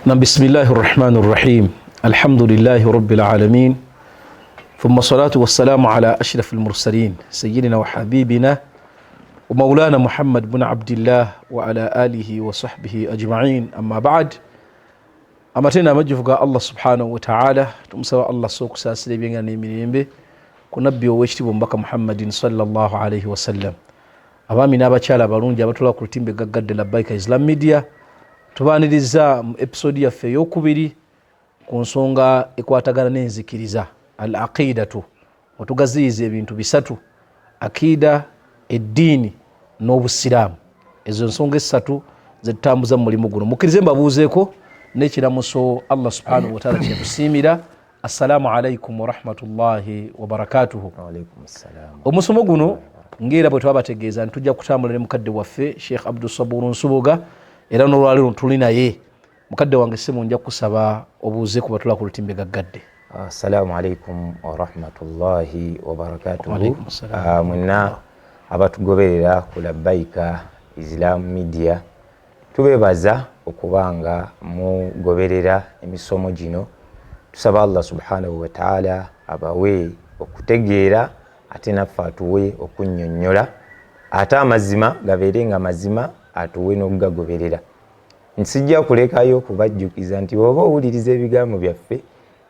Na bismillahi rrahmani rrahim, alhamdulillahi rabbil alamin, thumma salatu wassalamu ala ashraf almursalin sayidina wa habibina wa maulana Muhammad bun Abdillah wa ala alihi wa sahbihi ajmain, amma ba'd. Amatendo amajjuvu ga Allah subhanahu wataala. Tumusaba Allah so okusaasira ebyengana n'emirembe ku nabbi ow'ekitiibwa omubaka Muhammadin sallallahu alaihi wasallam. Abaami n'abakyala abalungi abatula ku lutimbe gaggadde Labbaika Islam Media, tubaaniriza mu episode yaffe eyokubiri ku nsonga ekwatagana n'enzikiriza, al aqidatu. Otugaziyiza ebintu bisatu: akiida, eddiini n'obusiraamu. Ezo ensonga essatu zetutambuza mu mulimu guno. Mukkirize mbabuuzeeko n'ekiramuso Allah subhanahu wataala kyetusiimira. Assalamu alaikum warahmatullahi wabarakatuhu. Omusomo guno, ngaera bwe twabategeeza, ntujja kutambula ne mukadde waffe Sheikh Abdusaburu Nsubuga, era n'olwaleero tuli naye. Mukadde wange simu, nja kusaba obuuze ku batula ku lutimbe gaggadde. Assalamu alaikum warahmatullahi wabarakatuhu. Mwenna abatugoberera ku Labbaika Islam Media, tubebaza okuba nga mugoberera emisomo gino. Tusaba Allah subhanahu wataala abawe okutegeera, ate naffe atuwe okunnyonnyola, ate amazima gabeere nga mazima, atuwe n'okugagoberera. Nsijja kulekayo kubajjukiza nti oba owuliriza ebigambo byaffe,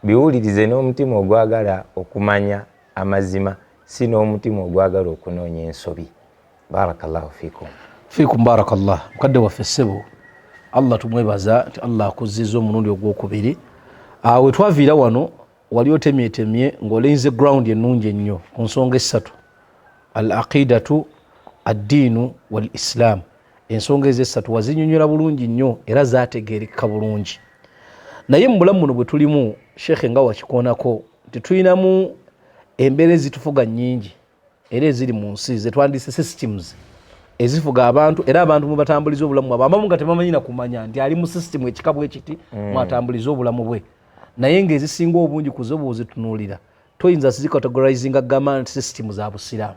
biwulirize n'omutima ogwagala okumanya amazima, si n'omutima ogwagala okunoonya ensobi. Barakallahu fikum. Fikum barakallah. Mukadde waffe ssebo, Allah tumwebaza nti Allah akuzizza omulundi ogwokubiri. We twaviira wano, wali otemyetemye ng'olenze ground ennungi ennyo ku nsonga essatu: al aqidatu, addiinu wal islam. Ensonga ezo essatu wazinyonyola bulungi nnyo era zategeereka bulungi. Naye mu bulamu buno bwe tulimu, sheekhe, nga wakikoonako nti tulinamu embeera ezitufuga nnyingi era eziri mu nsi zetwandise systems ezifuga abantu, era abantu mwebatambuliza obulamu bwabwe, abamu nga tebamanyi na kumanya nti ali mu system ekika bwe kiti mwatambuliza obulamu bwe. Naye ng'ezisinga obungi ku zo bwozitunuulira, toyinza zicategorizinga gamba nti system za busiraamu.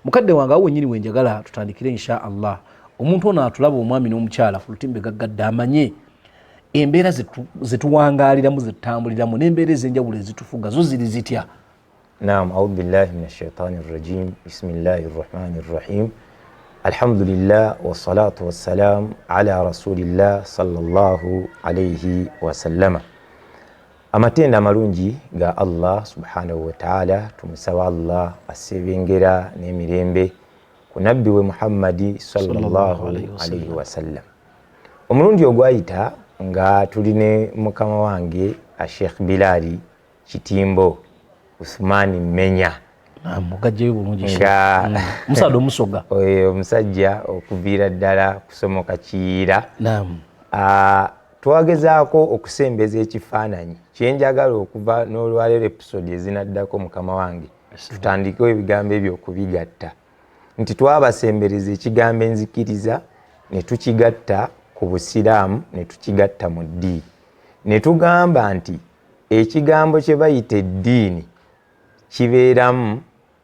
Mukadde wange, awo wenyini wenjagala tutandikire insha Allah. Omuntu ono atulaba, omwami n'omukyala ku lutimbe gaggadde, amanye embeera zetuwangaaliramu, zetutambuliramu, n'embeera ez'enjawulo ezitufuga zo ziri zitya? Naam, audhu billahi min ashaitani rrajim, bismillahi rrahmani rrahim, alhamdulillah wassalatu wassalam ala rasulillah sallallahu alaihi wasallama. Amatendo amalungi ga Allah subhanahu wataala. Tumusaba Allah asebengera n'emirembe ku nabbi we Muhammadi sallallahu alaihi wasallam. Omulundi ogwayita nga tuli ne mukama wange Sheikh Bilali Kitimbo Uthmani Menya. Mugajjeyo bulungi nga musaada omusoga. Oyo omusajja okuviira ddala kusomoka Kiyiira. Twagezaako okusembeza ekifaananyi kyenjagala okuva n'olwaleero, episode ezinaddako, mukama wange, tutandikewo ebigambo ebyo okubigatta, nti twabasembereza ekigambo enzikiriza ne tukigatta ku busiraamu ne tukigatta mu ddiini, ne tugamba nti ekigambo kye bayita eddiini kibeeramu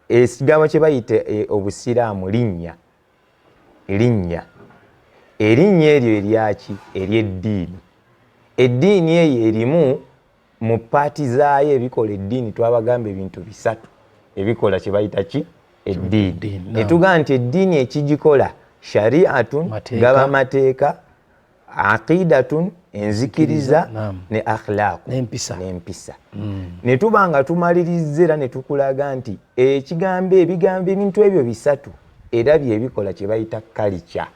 ekigambo kye bayita obusiraamu. Linnya, linnya, erinnya eryo eryaki? Eryeddiini. Eddiini eyo erimu mu parts zaayo ebikola eddiini. Twabagamba ebintu bisatu ebikola kye bayita ki? Eddiini. Netugamba nti eddiini ekigikola shariatun, gaba mateeka, aqidatun, enzikiriza, ne akhlaqu, n'empisa. Ne tuba nga tumaliriza era ne tukulaga nti ekigambo, ebigambo, ebintu ebyo bisatu era byebikola kye bayita culture.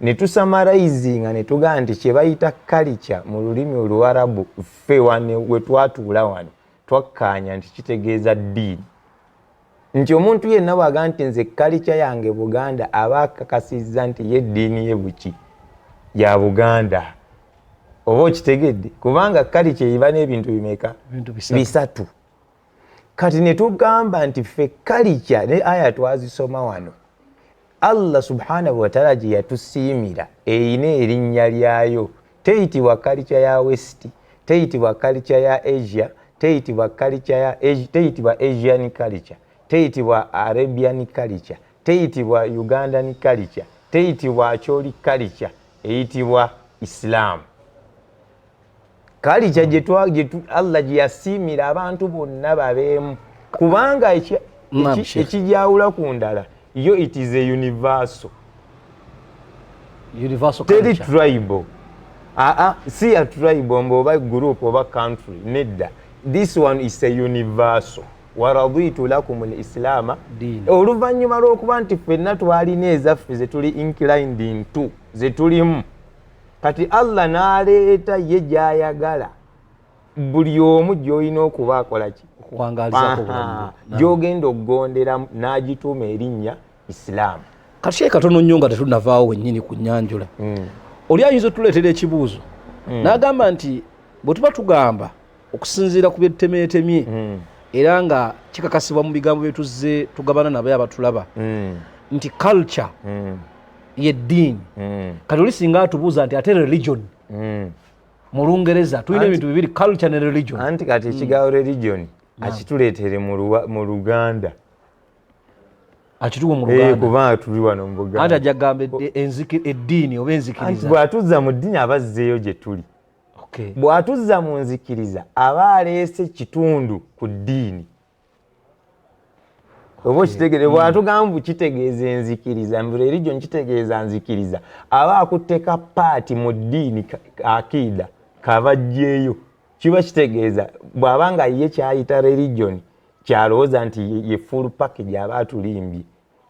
Ne tusummarizinga ne tugamba nti kye bayita culture mu lulimi Oluwarabu, ffe wano we twatuula wano twakkaanya nti kitegeeza ddiini, nti omuntu yenna bw'aga nti nze culture yange Buganda, aba akakasizza nti ye eddiini ye buki? Ya Buganda. Oba okitegedde? Kubanga culture eba n'ebintu bimeka? Bisatu. Kati ne tugamba nti ffe culture ne aya twazisoma wano, Allah subhanahu wataala gye yatusiimira erina erinnya lyayo. Teyitibwa culture ya West, teyitibwa culture ya Asia, teyitibwa culture ya, teyitibwa Asian culture, teyitibwa Arabian culture, teyitibwa Ugandan culture, teyitibwa Acholi culture, eyitibwa Islam. Culture Allah gye yasiimira abantu bonna babeemu, kubanga ekijawula ku ndala yo, it is a universal. Universal. Teri tribal, aa, si ya tribe mbu oba group oba country, nedda. This one is a universal. Waraditu lakum lislaama. Oluvannyuma lw'okuba nti ffenna twalina ezaffe zetuli inclined into, zetulimu, kati Allah n'aleeta ye gy'ayagala buli omu gy'olina okuba akola ki, gy'ogenda okugonderamu, n'agituuma erinnya Isilaamu. Kati katono nnyo nga tetunavaawo wennyini ku nnyanjula. Oli ayinza otuleetera ekibuuzo n'agamba nti bwe tuba tugamba okusinziira ku byetutemeetemye era nga kikakasibwa mu bigambo byetuzze tugabana nabo abatulaba nti culture yeddiini, kati oli singa atubuuza nti ate religion mu Lungereza, tulina ebintu bibiri, culture ne religion. Anti kati ekigambo religion akituleetere mu Luganda. Akituwe mu Luganda. Kubanga tuli wano mu Buganda. Anti ajja kugamba eddiini oba enzikiriza. Bw'atuzza mu ddiini aba azzeeyo gye tuli. Bw'atuzza mu nzikiriza aba aleese kitundu ku ddiini, oba okitegere? Bw'atugamba kitegeeza enzikiriza, mbu religion kitegeeza nzikiriza, aba akutteka part mu ddiini, akiida kabajjeeyo. Kiba kitegeeza bw'aba nga ye kyayita religion kyalowooza nti ye full package, aba atulimbye,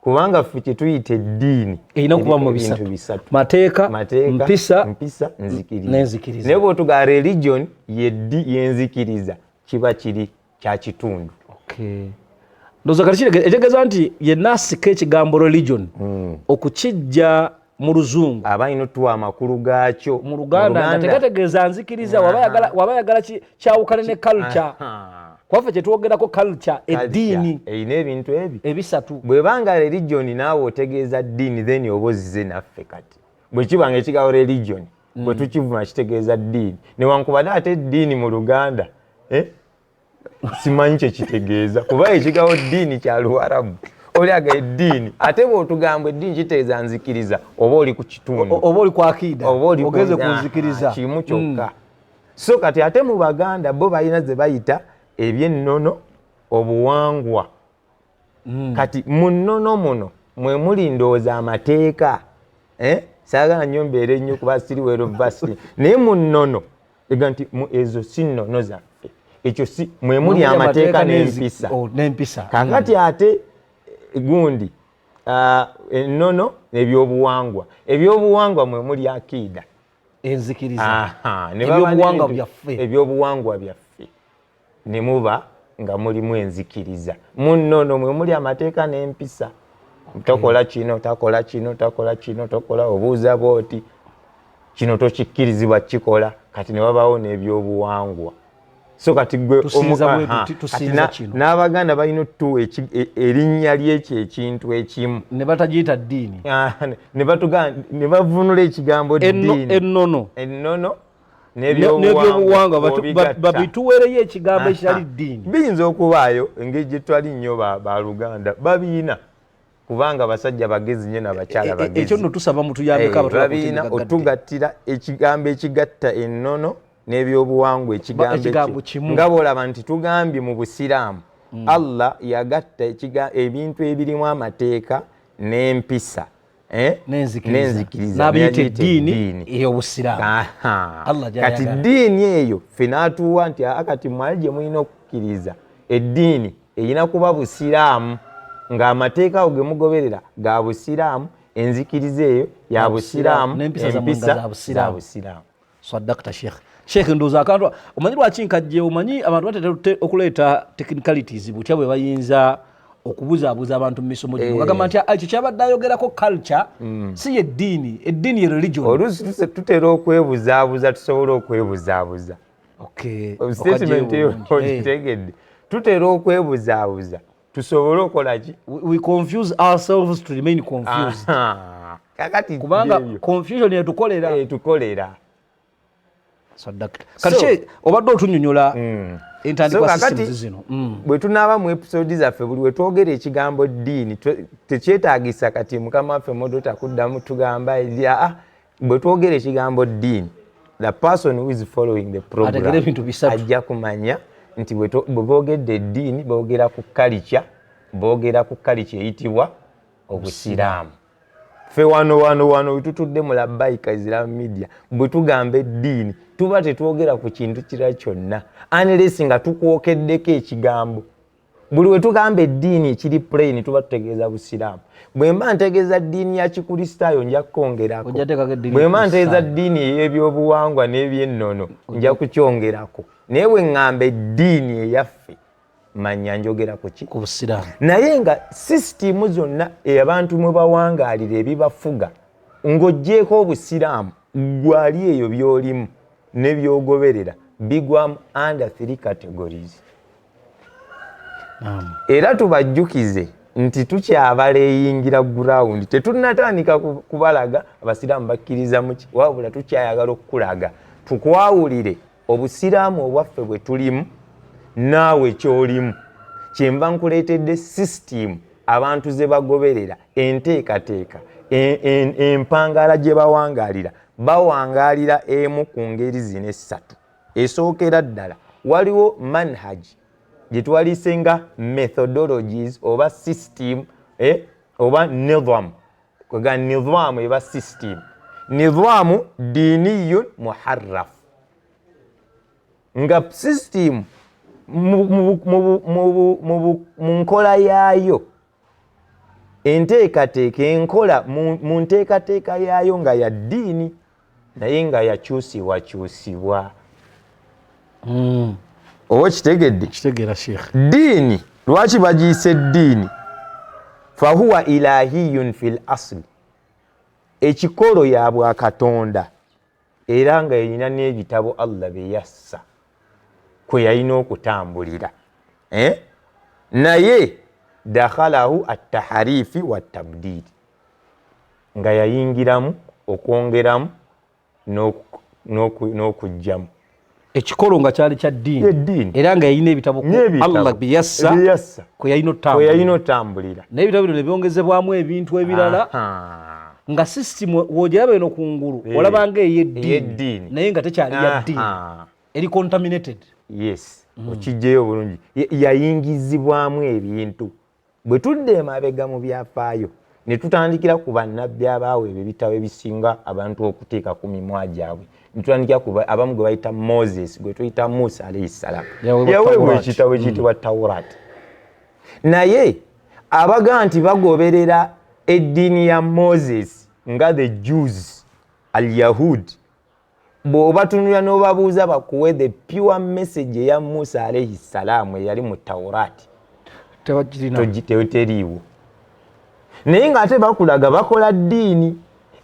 kubanga ffe kyetuyita eddiini erina okuba mu bisatu: mateeka, mpisa, mpisa, nzikiriza. N'enzikiriza. Naye bw'otugaa religion yenzikiriza, kiba kiri kya kitundu. Ndowooza kati ekitegeeza nti yenna asika ekigambo religion okukijja mu Luzungu, aba alina otuwa amakulu gaakyo mu Luganda nga tegategeeza nzikiriza. Waba ayagala kyawukane ne culture, kwaffe kyetwogerako culture, eddiini. Erina ebintu ebi ebisatu. Bwebanga religion naawe otegeeza ddiini, then oba ozize naffe. Kati bwe kiba nga ekigambo religion bwe tukivuma kitegeeza ddiini, newankubadde ate eddiini mu Luganda, eh? Simanyi kyekitegeeza, kuba ekigambo ddiini kya Luwarabu. Oli aga eddiini, ate bw'otugamba eddiini kitegeeza nzikiriza, oba oli ku kitundu. Oba oli ku akiida. Oba oli ogeze ku nzikiriza. Kimu kyokka. So kati ate mu Baganda bo balina ze bayita ebyennono, obuwangwa. Kati mu nnono muno mwe muli ndowooza amateeka, eh? Saagala nnyo mbeere nnyo kuba siri well versed, naye mu nnono ega nti ezo si nnono zaffe, ekyo si mwe muli amateeka n'empisa. Oh, n'empisa. Kakati ate gundi ennono ebyobuwangwa, ebyobuwangwa mwe muli akiida. Enzikiriza. Ne baba ebyobuwangwa n'ebintu- byaffe. Ebyobuwangwa byaffe ne muba nga mulimu enzikiriza. Mu nnono mwe muli amateeka n'empisa: tokola kino, takola kino, takola kino, tokola, obuuza bwoti, kino tokikkirizibwa kikola. Kati ne wabaawo n'ebyobuwangwa. So kati gwe Tusinza bwe tuti, kati tusinza kino. N'Abaganda balina otuwa erinnya ly'ekyo ekintu ekimu. Ne batagiyita ddiini. Ah, ne bavunula ekigambo ddiini. Ennono. Ennono n'ebyobuwangwa bw'obigatta. Babituweereyo ekigambo ekitali ddiini. Biyinza okubaayo engeri gye twali nnyo baluganda babiina, kubanga basajja bagezi nnyo n'abakyala bagezi. Ekyo nno tusaba mutuyambeko abatulaba ku babiina Tv gagadde. Otugattira ekigambo ekigatta ennono n'ebyobuwangwa, ekigambo ekigambo ekyo. Kimu. Nga bw'olaba nti tugambye mu Busiraamu Allah yagatta ebintu ebirimu amateeka n'empisa, eh? N'enzikiriza. N'enzikiriza. N'abiyita n'abiyita eddiini eddiini. ey'Obusiraamu. Allah Kati gy'ayagala. ddiini eyo ffe n'atuwa nti aa, kati mwali gye mulina okukkiriza eddiini erina kuba Busiraamu, ng'amateeka ago ge mugoberera ga Busiraamu, enzikiriza eyo ya Busiraamu, n'empisa zammwe nga empisa za Busiraamu. Za Busiraamu. Swadakta Sheikh, Sheikh, ndowooza akantu omanyi lwaki nkajje. Omanyi abantu batera okuleeta technicalities butya bwe bayinza okubuzaabuza abantu mu misomo gino. Bagamba nti, "Ah, ekyo kyabadde ayogerako culture si ye ddiini, eddiini ye religion." Oluusi tutera okwebuzaabuza, tusobole okwebuzaabuza. Statement eyo Okagyewo bulungi. ogitegedde? Tutera okwebuzaabuza tusobole okukola ki? We confuse ourselves to remain confused. Aha. Kakati kubanga byebyo. Confusion etukolera. Etukolera. Swadakta, kati obadde otunyonyola entandikwa So, kakati- systems zino. Bwe tunaaba mu episode zaffe, buli we twogera ekigambo ddiini, tekyetaagisa kati mukama waffe modota kuddamu tugamba eri aa. Bwe twogera ekigambo ddiini The person who is following the program Ategere ebintu bisatu. Ajja kumanya nti bwe boogedde eddiini, boogera ku culture, boogera ku culture eyitibwa obusiraamu. Ffe wano wetutudde mu Labbaika Islam Media, bwe tugamba eddiini tuba tetwogera ku kintu kirala kyonna unless nga tukwokeddeko ekigambo. Buli we tugamba eddiini ekiri plain, tuba tutegeeza busiraamu. Bwe mba ntegeeza ddiini ya Kikristaayo, nja kukwongerako. Ojja teekako eddiini Bwe mba ntegeeza Kristaayo. ddiini ey'ebyobuwangwa n'ebyennono, nja kukyongerako. Naye bwe ŋŋamba eddiini eyaffe, manya njogera ku ki? Ku busiraamu. Naye nga sisitimu zonna abantu mwe bawangaalira, ebibafuga ng'oggyeko obusiraamu, gwali eyo by'olimu ne by'ogoberera bigwamu under three categories. Era tubajjukize nti tukyabaleyingira ground, tetunnatandika kubalaga abasiraamu bakkiriza muki, wabula tukyayagala okukulaga tukwawulire obusiraamu obwaffe bwe tulimu naawe kyolimu. Kyenva nkuleetedde sisitimu abantu ze bagoberera, enteekateeka, empangala gye bawangaalira. Bawangaalira emu ku ngeri zino essatu. Esookera ddala, waliwo manhaj gye twalise nga methodologies oba system, oba nidham. Kwega nidhamu eba system, nidhamu diniyun muharraf, nga system mu nkola yaayo, enteekateeka, enkola mu nteekateeka yaayo nga ya ddiini, naye nga yakyusibwakyusibwa. Oba okitegedde? Kitegeera, Sheikh. Ddiini lwaki bagiyise ddiini? Fahuwa ilahiyun fi l asli, ekikolo ya bwakatonda, era nga erina n'ebitabo Allah bye yassa kwe yalina okutambulira, eh? Naye dakhalahu attaharifi watabdili, nga yayingiramu okwongeramu n'okugjamu. Ekikolo nga kyali kya ddiini. Eddiini. Era nga yalina ebitabo N'ebitabo. Allah bye yassa Bye yassa. kwe yalina kwe yalina otambulira, otambulira. Naye ebitabo bino ne byongezebwamu ebintu ebirala, nga sisitimu wogiraba eno kungulu, olaba nga ey'eddiini, Ey'eddiini. naye nga tekyali ya ddiini, eri contaminated. Yes, okijjeyo bulungi. Yayingizibwamu ebintu. Bwe tudda emabega mu byafaayo ne tutandikira ku bannabbi abaaweebwa ebitabo ebisinga abantu okuteeka ku mimwa gyabwe, ne tutandikira ku abamu gwe bayita Moses, gwe tuyita Musa alaihi salam, Yaweebwa yaweebwa Tawrat. ekitabo ekiyitibwa Taurat. Naye abaga nti bagoberera eddiini ya Moses nga the Jews, Alyahud, bw'obatunulira n'obabuuza bakuwe the pure message eya Musa alaihi salaamu eyali mu Taurati, Tebagirina. Teriiwo. Naye ng'ate bakulaga bakola ddiini,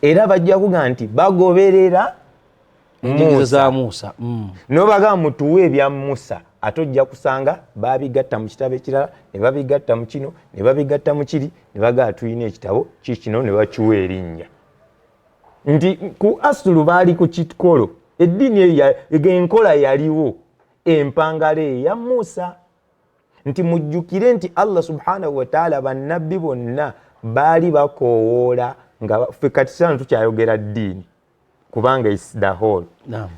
era bajja kuga nti bagoberera Enjigiriza Musa. za Musa. Nobagamba mutuwe ebya Musa, ate ojja kusanga babigatta mu kitabo ekirala, ne babigatta mu kino, ne babigatta mu kiri, ne bagaa tulina ekitabo kikino, ne bakiwa erinnya nti ku asulu baali ku kikolo eddiini eyo enkola yaliwo, empangala eyo ya Musa. Nti mujjukire nti Allah subhanahu wataala, bannabbi bonna baali bakoowoola nga ffe kati sano tukyayogera ddiini kubanga is the whole.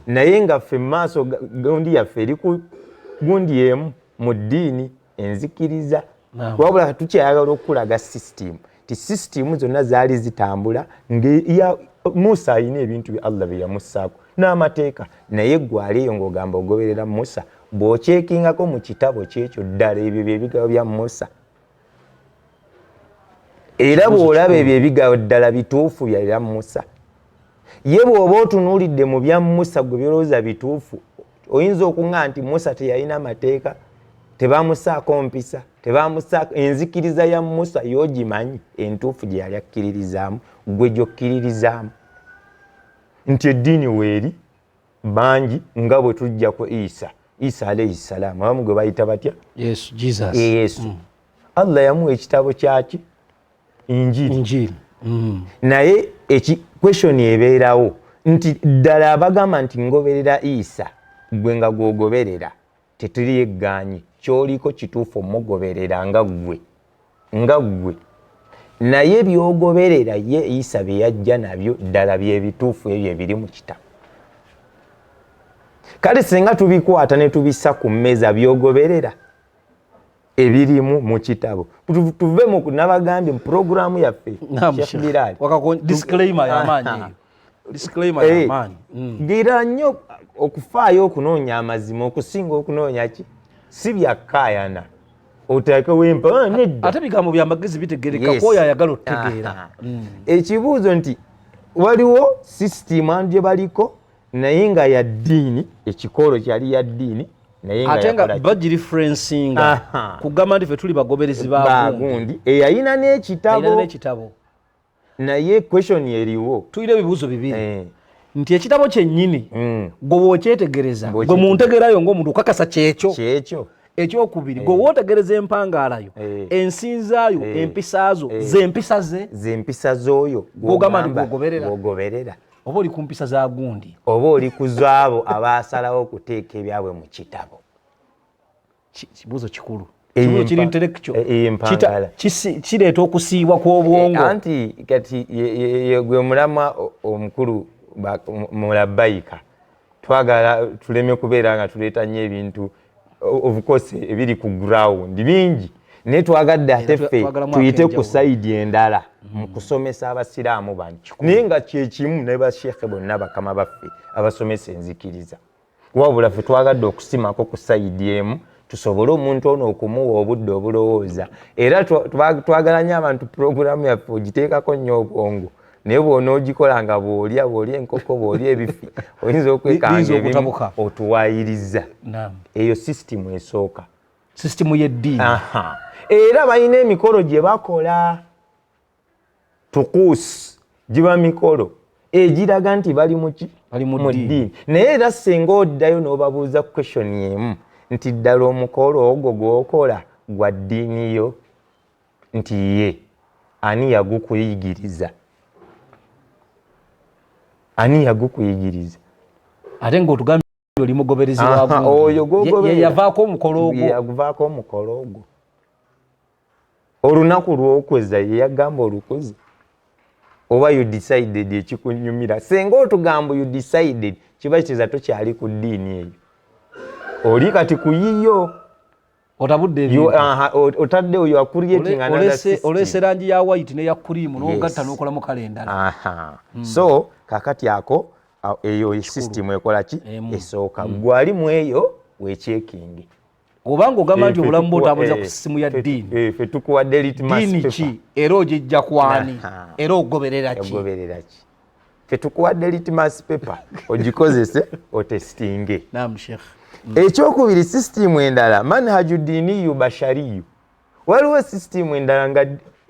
Naye nga ffe maaso gundi yaffe eri ku gundi emu mu ddiini enzikiriza. Wabula tukyayagala okulaga system ti system zonna zaali zitambula nga Musa alina ebintu bye Allah bye yamussaako n'amateeka. Naye gwali eyo ng'ogamba ogoberera Musa, bw'okyekingako mu kitabo kyekyo, ddala ebyo byebigabo bya Musa? Era bw'olaba ebyo ebigabo ddala bituufu bya Musa? Ye bw'oba otunuulidde mu bya Musa gwe byolowooza bituufu, oyinza okuŋŋa nti Musa teyalina amateeka, tebamusaako mpisa, tebamusaako enzikiriza ya Musa y'ogimanyi entuufu gye yali akkiririzaamu, gwe gy'okkiririzaamu nti eddiini weeri bangi. Nga bwe tujja ku Isa, Isa alaihi salaamu, abamu gwe bayita batya? Yesu, Jesus. Yesu. Allah yamuwa ekitabo kyaki? Injiri. Injiri. Naye eki question ebeerawo nti ddala abagamba nti ngoberera Isa, gwe nga gwogoberera, tetuli eggaanyi kyoliko kituufu omugoberera nga ggwe, naye byogoberera ye Isa bye yajja nabyo ddala byebituufu ebyo ebiri mu kitabo? Kale singa tubikwata ne tubissa ku mmeeza, byogoberera ebirimu mu kitabo, tuve mu nabagambye mu puroguramu yaffe. Sheikh Bilal, disclaimer y'amaanyi eyo, disclaimer y'amaanyi. Gira nnyo okufaayo okunoonya amazima okusinga okunoonya ki si byakkaayana oteekewo empa nedda. Ate bigambo byamagezi bitegereka kwoyo ayagala okutegeera. Ekibuuzo nti waliwo sisitimu antu gye baliko naye nga ya ddiini, ekikolo kyali ya ddiini naye nga ate nga yakola ki? Bagireferencinga kugamba nti ffe tuli bagoberezi ba gundi. Bagundi eyalina n'ekitabo. Alina n'ekitabo. Naye question eriwo. Tulina ebibuuzo bibiri nti ekitabo kyennyini gwe bw'okyetegereza, gwe mu ntegeerayo ng'omuntu okakasa kyekyo? Kyekyo. Ekyokubiri, gwe wootegereza empangaalayo, ensinzaayo, empisaazo, zempisa ze zempisa z'oyo gw'ogamba nti gw'ogoberera. Gw'ogoberera. Oba oli ku mpisa za gundi? Oba oli ku zaabo abaasalawo okuteeka ebyabwe mu kitabo? Kibuuzo kikulu. Eyo kibuuzo kiri intellectual. Eyo empangala. Kireeta okusiibwa kw'obwongo. Anti kati gwe mulamwa omukulu mu Labbayika. Twagala tuleme kubeera nga tuleeta nnyo ebintu, of course ebiri ku ground bingi, naye twagadde ate ffe twagalamu tuyite ku ak'enjawulo. Side endala mu kusomesa abasiraamu bano, naye nga kyekimu ne basheekhe bonna bakama baffe abasomesa enzikiriza, wabula ffe twagadde okusimako ku side emu tusobole omuntu ono okumuwa obudde obulowooza. Era twagala nnyo abantu puroguramu yaffe ogiteekako nnyo obwongo, naye bw'onoogikola nga bw'olya enkoko, bw'olya ebifi, oyinza okwekanga Biyinza ebimu okutabuka. Otuwaayiriza. Eyo sisitimu esooka. Sisitimu y'eddiini. Aha. Era balina emikolo gye bakola, tukuusi giba mikolo egiraga nti bali muki? Bali mu Mu ddiini. Ddiini. Naye era singa oddayo n'obabuuza question emu nti ddala omukolo ogwo gw'okola gwa ddiini yo? Nti ye, ani yagukuyigiriza? Ani yagukuyigiriza? Ate ng'otugambye oli mugoberezi wa gundi. Oyo gw'ogoberera. Ye yavaako omukolo ogwo. Ye yaguvaako omukolo ogwo. Olunaku lw'okweza ye yagamba olukuze, oba you decided ekikunyumira? Senga otugamba you decided, kiba kitegeeza tokyali ku ddiini eyo, oli kati ku yiyo. Otabudde ebintu. Otaddewo, you are creating another system. Olese langi ya white neya cream n'ogatta n'okolamu kale endala. So kakati ako eyo system ekola ki? Emu. Esooka. Gwali mu eyo weekyekinge. Obanga ogamba nti obulamu bw'otambuliza ku sisimu ya ddiini, Ffe tukuwadde litmus ddiini paper. ki era ogijja kwani? Era ogoberera ki? Ogoberera ki? Ffe tukuwadde litmus paper, ogikozese otestinge. Naam, Sheikh. Ekyokubiri, sisitimu endala, manhaju diniyu bashariyu. Waliwo sisitimu endala nga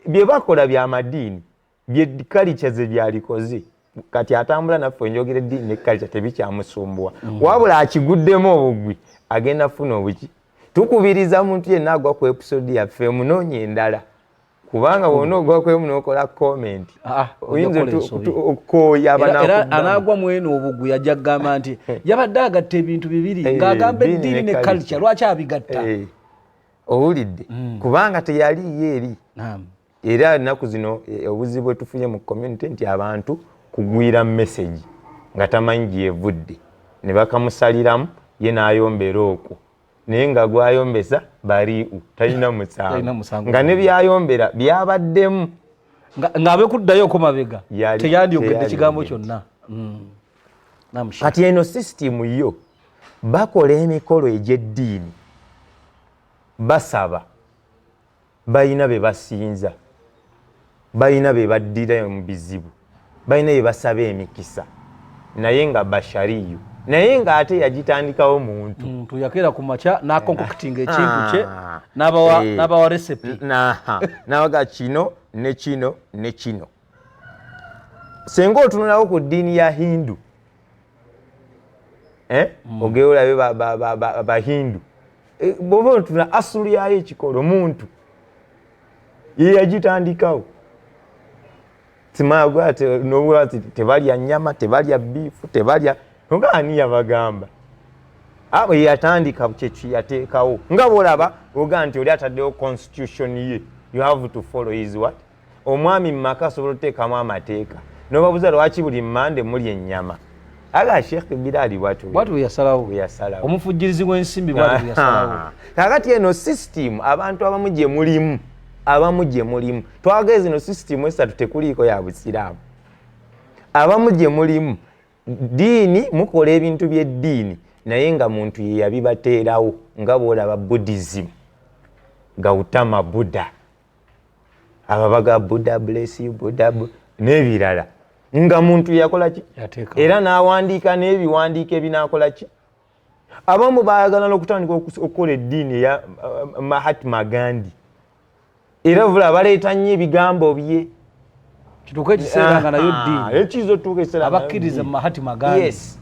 bye bakola byamadiini, bye culture ze byalikoze. Kati atambula naffe enjogera eddiini ne culture tebikyamusumbuwa, wabula akiguddemu obugwi agenda funa obuki. Tukubiriza muntu yenna agwa ku episode yaffe omunoonya endala, kubanga bwona ogwa kwemu n'okola comment, Oyinza oyinza okukola ensobi. okukooya Era abanakuddamu. Anaagwa mwene obugwi ajja kugamba nti yabadde agatta ebintu bibiri ng'agamba eddiini eddiini ne ne culture. culture, lwaki abigatta? Owulidde, kubanga teyaliyo eri. Era ennaku zino obuzibu bwe tufunye mu community nti abantu kugwira message nga tamanyi gyevudde ne bakamusaliramu, ye n'ayombera okwo, naye nga gwayombesa bariu talina Talina musango, musango. Nga ne byayombera byabaddemu. Ng'abe kuddayo ko mabega teyandiyogedde kigambo teyandiyogedde. kyonna. Naam, Sheikh. Kati eno sisitimu yo bakola emikolo egy'eddiini, basaba, balina be basinza, balina be baddira mu bizibu, balina be basaba emikisa, naye nga bashariyu, naye ng'ate yagitandikawo muntu. Muntu yakeera ku makya n'aconcoctinga ekintu kye n'abawa recipe. Nabaga kino ne kino ne kino. Senga otunulawo ku ddiini ya Hindu, eh? Ogere olabe Bahindu, bw'oba otunula asulu yayo ekikolo muntu ye yagitandikawo. Simagwa nobula tebalya nyama, tebalya beef, tebalya nga ani yabagamba abo yatandika kyeki yateekawo. Nga bwolaba oga nti oli ataddewo constitution ye, you have to follow his what. Omwami mu maka asobola otuteekamu amateeka nobabuuza lwaki buli mande muli ennyama. Aga Sheikh Bilali bwatyo bwatyo bwe yasalawo, bwe yasalawo. Omufujjirizi w'ensimbi bwatyo bwe yasalawo. Kakati eno system abantu abamu gye mulimu, abamu gye mulimu twagala zino system esatu tekuliiko ya Busiraamu. Abamu gye mulimu ddiini, mukola ebintu by'eddiini naye nga muntu ye yabibateerawo, nga bw'olaba Buddhism, Gautama Buddha, ababaga Buddha bless you, Buddha n'ebirala, nga muntu yakola ki? Yateekawo. Era n'awandiika n'ebiwandiiko ebinaakola ki. Abamu baayagala n'okutandika okukola eddiini eya Mahatma Gandhi, era vula baleeta nnyo ebigambo bye. Kituuka ekiseera nga nayo ddiini. Ekiyinza otuuka ekiseera nga nayo Abakkiriza mu ddiini. Mahatma Gandhi. Yes.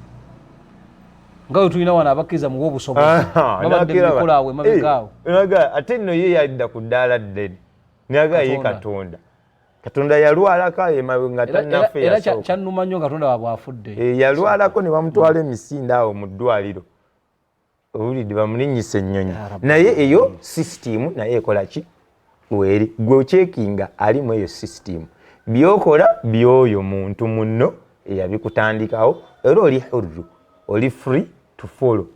Nga bwe tulina wano abakkiriza mu obusobozi babadde Nakiraba. mubikola awo emabega awo. Naga, ate nno ye yadda ku ddaala ddene, naga ye Katonda. Katonda, Katonda yalwalako awo emabega nga tannaffe Era yasooka. kyannuma nnyo Katonda waabwe afudde. Yalwalako ne bamutwala emisinde awo mu ddwaliro, owulidde, bamulinnyisa ennyonyi. Ya Rabbi. Naye eyo sisitimu naye ekola ki? Weeri gwe okyekinga alimu eyo sisitimu, byokola byoyo muntu munno eyabikutandikawo, era oli hurru, oli free to follow.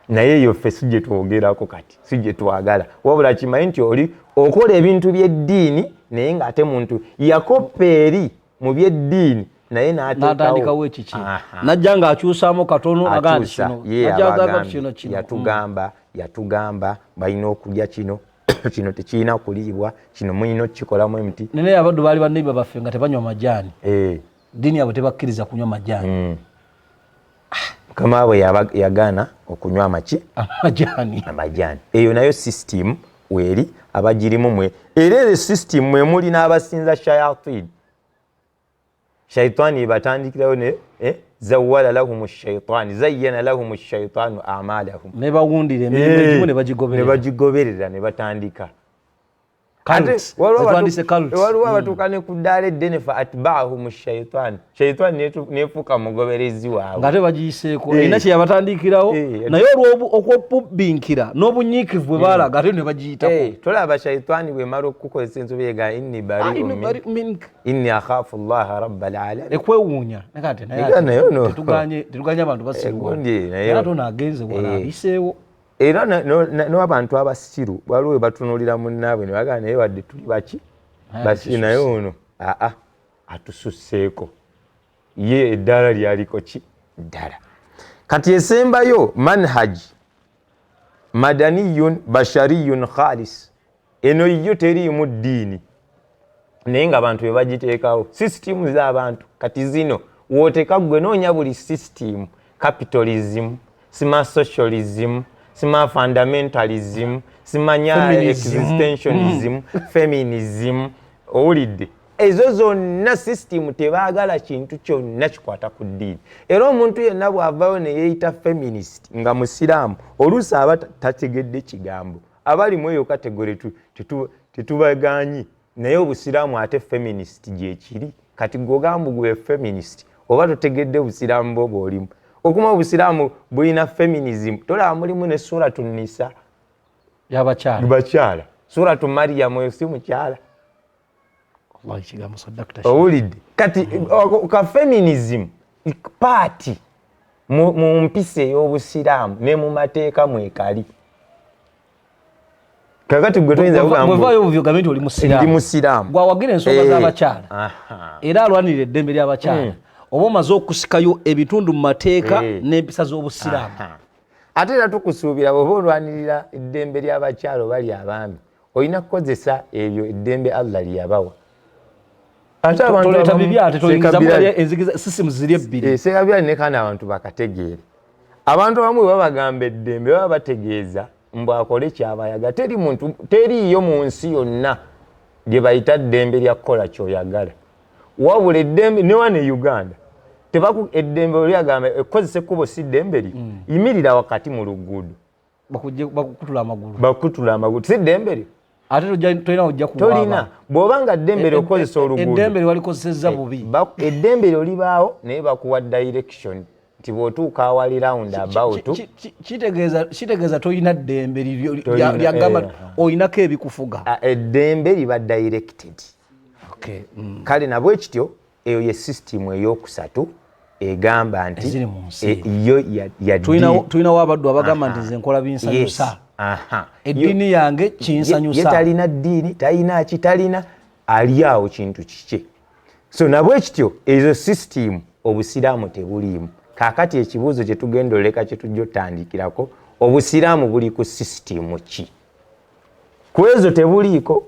Naye eyo ffe si gye twogerako kati, si gye twagala, wabula kimanyi nti oli okola ebintu by'eddiini naye ng'ate muntu yakoppa eri mu by'eddiini naye n'atandikawo ekiki, Aha. najja ng'akyusaamu katono, agamba nti Akyusa kino ye najja agamba nti abagambye kino kino. Yatugamba balina okulya kino, kino tekirina kuliibwa, kino mulina okukikolamu emiti. Naye abaddu baali banneiba baffe nga tebanywa majaani. Ddiini yabwe tebakkiriza kunywa majaani. Mukama waabwe yagaana okunywa amaki? Amajaani. Amajaani. Eyo nayo system weeri, abagirimu mwe, era eyo system mwe muli n'abasinza shayatin, shaitaani ebatandikirawo ne zawala lahum shaitaani, zayyana lahum shaitaanu amalahum. Ne bawundira emirimu egimu ne ne bagigoberera. Bagigoberera ne batandika. Cults. Ate waliwo Zetwandise cults. Waliwo abatuuka ne ku ddaala eddene, fa atbaahum shaitaani, shaitaani nefuuka mugoberezi waabwe. Ng'ate bagiyiseeko. Eh. Erina kye yabatandikirawo, Eh. naye olw'okwopubbinkira n'obunyiikivu bwe baalaga, ate ne bagiyitako. Tolaba shaitaani bwemala okukukozesa ensobi ega inni bariu Inni min bari'u mink. Inni akhafu llaha rabbal alamin. Ekwewuunya naye ate naye Ega ate naye ono. tetuganye abantu basirwa. Gundi, naye Naye ate ono agenze wala, abiseewo. Era n'abantu abasiru waliwo we batunuulira munnaabwe ne bagamba, naye wadde tuli baki Naye basiru, naye ono aa atususseeko, ye eddaala lyaliko ki ddala. Kati esembayo manhaj madaniyun bashariyun khalis. Eno yo teriimu ddiini, naye nga abantu be bagiteekawo, sisitimu z'abantu. Kati zino wooteeka gwe noonya buli sisitimu, capitalism, sima socialism, sima fundamentalism, simanya Feminism. Existentialism, feminism, owulidde, ezo zonna sisitimu tebaagala kintu kyonna kikwata ku ddiini. Era omuntu yenna bw'avaayo ne yeeyita feminist nga musiraamu, oluusi aba tategedde kigambo. Abali mu eyo category tetubaganyi, naye obusiraamu ate feminist gyekiri. Kati gwogamba gwe feminist oba totegedde busiraamu bwo bwolimu. Okuma obusiraamu bulina feminism, tolaba mulimu ne Suratu Nisa. Yabakyala. Bakyala, Suratu Mariyamu, eyo si mukyala? Wallahi kigambo saddakta. Owulidde, kati ka feminism paati mu mpisa ey'obusiraamu ne mu mateeka mwekali. Kakati gwe toyinza kugamba Bwevaayo obuvi ogambe nti oli ndi musiraamu, musiraamu, gwawagira ensonga z'abakyala, era alwanirira eddembe ly'abakyala, oba omaze okusikayo ebitundu mu mateeka n'empisa z'obusiraamu. Aha. Ate era tukusuubira bw'oba olwanirira eddembe ly'abakyala oba lyabaami, olina kukozesa ebyo eddembe Allah lyeyabawa. Ate abantu Toleeta bibi ate toyingiza Sheikh Bilal- enzigiza sisimu ziri ebbiri. Sheikh Bilal ne kana abantu bakategeere, abantu abamu bwe babagamba eddembe baba bategeeza mbu akole kyabayaga. Teri muntu, teriiyo mu nsi yonna gye bayita ddembe lya kukola kyoyagala. Wabula eddembe ne wano e Uganda tebaku eddembe oli agamba ekkozesa ekkubo si ddembe lyo. Yimirira wakati mu luguudo. Bakukutula amagulu. Bakutula amagulu, si ddembe lyo? Ate tolina ojja kuwaaba. Tolina. Bw'oba nga ddembe lyo okukozesa oluguudo, Eddembe lyewalikozesezza bubi. Eddembe lyo libaawo, naye bakuwa direction nti bw'otuuka awali round about. Kitegeeza tolina ddembe Tolina, lyagamba olinako ebikufuga. Ah, eddembe liba directed. Okay. Kale nabwe kityo eyo ye system eyokusatu. Egamba nti Eziri mu nsi. Yo ya ddiini. Tulinawo abaddu abagamba nti nze nkola binsanyusa. Eddiini yange kinsanyusa. Ye talina ddiini, talina ki, talina, ali awo kintu kike. So nabwe kityo ezo sisitimu obusiraamu tebuliimu. Kaakati ekibuuzo kye tugenda oleka kye tujja otandikirako, obusiraamu buli ku sisitimu ki? Ku ezo tebuliiko,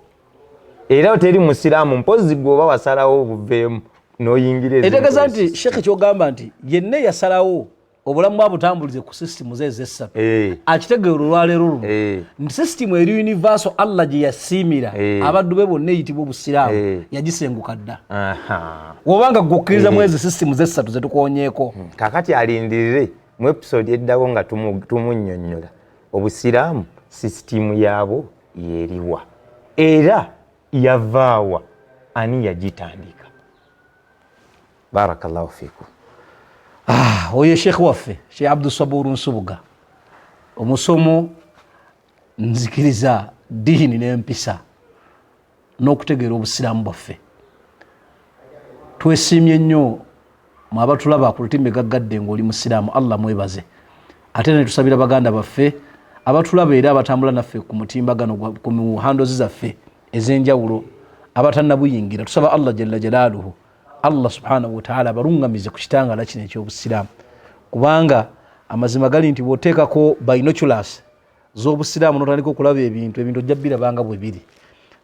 era teri musiraamu mpozi gwe oba wasalawo obuveemu n'oyingira ezimu Etegeeza ku nti system. Sheekh, kyogamba nti yenna eyasalawo obulamu bwabutambulize ku sisitimu ze ezessatu, akitegeera olwaleero luno nti sisitimu eri universal, Allah gye yasiimira abaddu be bonna, eyitibwa obusiraamu, yagisenguka dda. Obanga gwe okkiriza mu ezi sisitimu zessatu zetukonyeeko. Kakati alindirire mu episode eddako nga tumunnyonnyola obusiraamu sisitimu yaabwo yeriwa, era yavaawa, ani yagitandika. Barakallahu fikum. Ah, oyo sheekh waffe Sheekh Abdusaburu Nsubuga, omusomo nzikiriza, ddiini n'empisa n'okutegeera obusiraamu bwaffe. Twesiimye nnyo mwe abatulaba ku lutimbe gaggadde ng'oli musiraamu, Allah mwebaze. Ate ne tusabira baganda baffe abatulaba era abatambula naffe ku mutimbagano ku muhandozi zaffe ez'enjawulo abatannabuyingira, tusaba Allah jalla jalaaluhu, Allah subhanahu wataala abaluŋŋamize ku kitangala kino eky'obusiraamu, kubanga amazima gali nti bw'oteekako binoculars z'obusiraamu n'otandika okulaba ebintu, ebintu ojja birabanga bwe biri.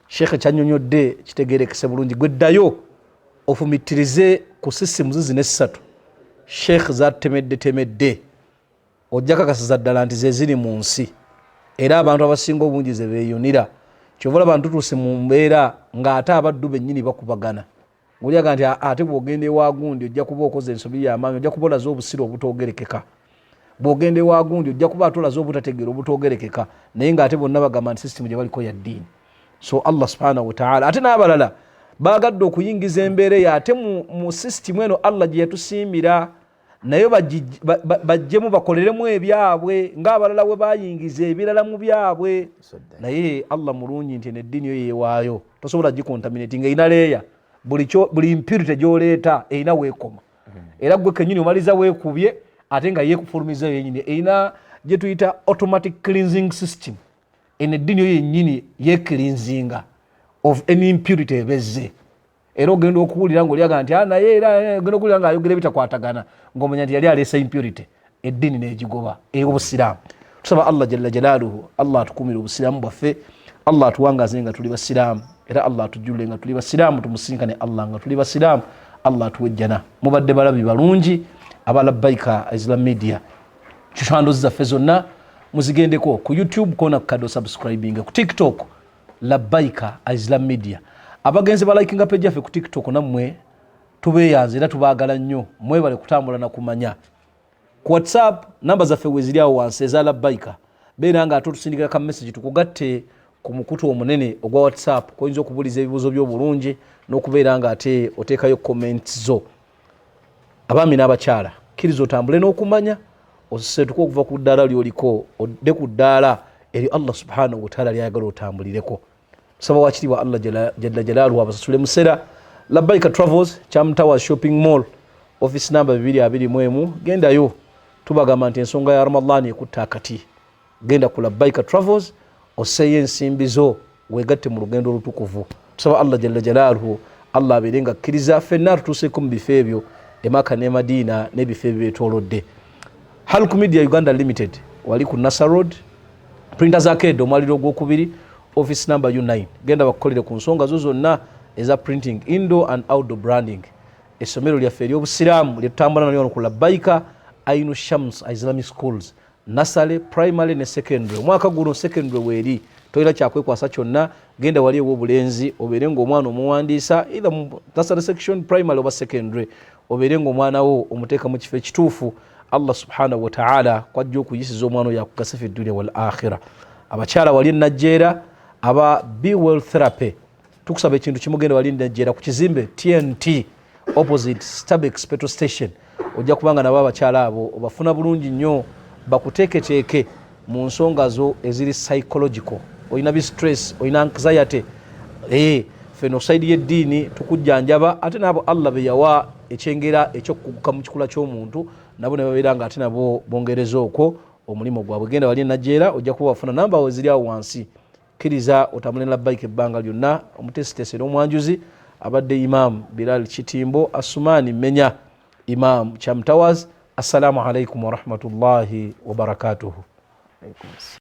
Sheekhe kyanyonyodde kitegerekese bulungi. Gwe ddayo ofumittirize ku sisimu zino essatu sheekh zatemedde temedde, ojja kakasiza ddala nti ze ziri mu nsi era abantu abasinga obungi ze beeyunira. Kyova olaba ntutuuse mu mbeera ng'ate abaddu bennyini bakubagana, ng'olyaga nti ate bw'ogenda ewa gundi ojja kuba okoze ensobi y'amaanyi, ojja kuba olaze obusiro obutogerekeka, bw'ogenda ewa gundi ojja kuba ate olaze obutategeera obutogerekeka, naye ng'ate bonna bagamba nti sisitimu gye baliko ya ddiini. So Allah subhanahu wataala, ate n'abalala bagadde okuyingiza embeera eyo ate mu sisitimu eno Allah gye yatusiimira, naye bajjemu bakoleremu ebyabwe ng'abalala bwe bayingiza ebirala mu byabwe. Naye Allah mulungi nti eno eddiini yo yeewaayo, tosobola gicontaminate nga erina leeya. Buli impurity gy'oleeta erina weekoma, era gwe kenyini omaliza weekubye ate nga yeekufulumiza yenyini. Erina gye tuyita automatic cleansing system. Eno eddiini yo yennyini yecleansinga of any impurity ebezze, era ogenda okuwulira ngaolyaga nti ah, naye era ogenda okuwulira ngaayogera ebitakwatagana ng'omanya nti yali aleesa impurity, eddiini n'egigoba ey'obusiraamu. Tusaba Allah jalla jalaaluhu, Allah atukuumire obusiraamu bwaffe, Allah atuwangaze nga tuli basiraamu, era Allah atujjulule nga tuli basiraamu, tumusinkane Allah nga tuli basiraamu, Allah atuwe ejjana. Mubadde balabi balungi aba Labbaika Islam Media. Channels zaffe zonna muzigendeko ku YouTube, kona ku kado subscribing, ku TikTok Labbaika Islam Media. Abagenzi balikinga page yaffe ku TikTok, nammwe tubeeyanze era tubaagala nnyo, mwebale kutambula na kumanya. Ku WhatsApp namba zaffe weziri awo wansi eza Labbaika, beera nga ate otusindikira ka message tukugatte ku mukutu omunene ogwa WhatsApp koyinza okubuuliza ebibuuzo by'obulungi n'okubeera nga ate oteekayo comments zo. Abaami n'abakyala, kkiriza otambule n'okumanya, oseetuke okuva ku ddaala lyoliko odde ku ddaala eryo Allah subhanahu wataala lyayagala otambulireko. Tusaba wakitiibwa Allah jalla jalaaluhu abasasule musera. Labbaika Travels, Cham Towers Shopping Mall, office number 221. Gendayo, tubagamba nti ensonga ya Ramadhani ekutta akati. Genda ku Labbaika Travels osseeyo ensimbi zo wegatte mu lugendo olutukuvu. Tusaba Allah jalla jalaaluhu, Allah abeere nga akkiriza ffenna atutuuseeko mu bifo ebyo Emaka ne Madiina n'ebifo ebyo byetoolodde. Halk Media Uganda Limited, wali ku Nasa Road, Printers Arcade, omwaliro ogwokubiri, office number U9. Genda bakukolere ku nsonga zo zonna eza printing, indoor and outdoor branding. Essomero lyaffe ery'obusiraamu lyetutambula nalyo wano ku Labbaika, Ainu Shams Islamic Schools, nursery, primary ne secondary. Omwaka guno secondary weeri, tolina kyakwekwasa kyonna. Genda wali ew'obulenzi obeere ng'omwana omuwandiisa either mu nursery section, primary oba secondary, obeere ng'omwana wo omuteeka mu kifo ekituufu Allah subhanahu wataala kwajja okuyisiza omwana oyo akugase fi dunia wal akhira. Abakyala wali enajjeera aba Be Well Therapy, tukusaba ekintu kimugenda wali enajjeera ku kizimbe TNT opposite Stabex petrol station, ojja kubanga nabo abakyala abo obafuna bulungi nnyo bakuteeketeeke mu nsonga zo eziri psychological. Olina bi stress, olina anxiety, feno side y'eddiini tukujjanjaba. Ate naabo Allah be yawa Ekyengera ekyokukuguka mu kikula ky'omuntu, nabo ne babeera nga ate nabo bongereza okwo omulimu gwabwe. Genda wali enajeera, ojja kuba wafuna namba we ziri awo wansi. Kkiriza otambule ne Labbaika ebbanga lyonna. Omuteesiteesi era omwanjuzi abadde Imam Bilal Kitimbo Asumani Menya, Imam Cham Towers. Assalamu alaikum warahmatullahi wabarakatuhu.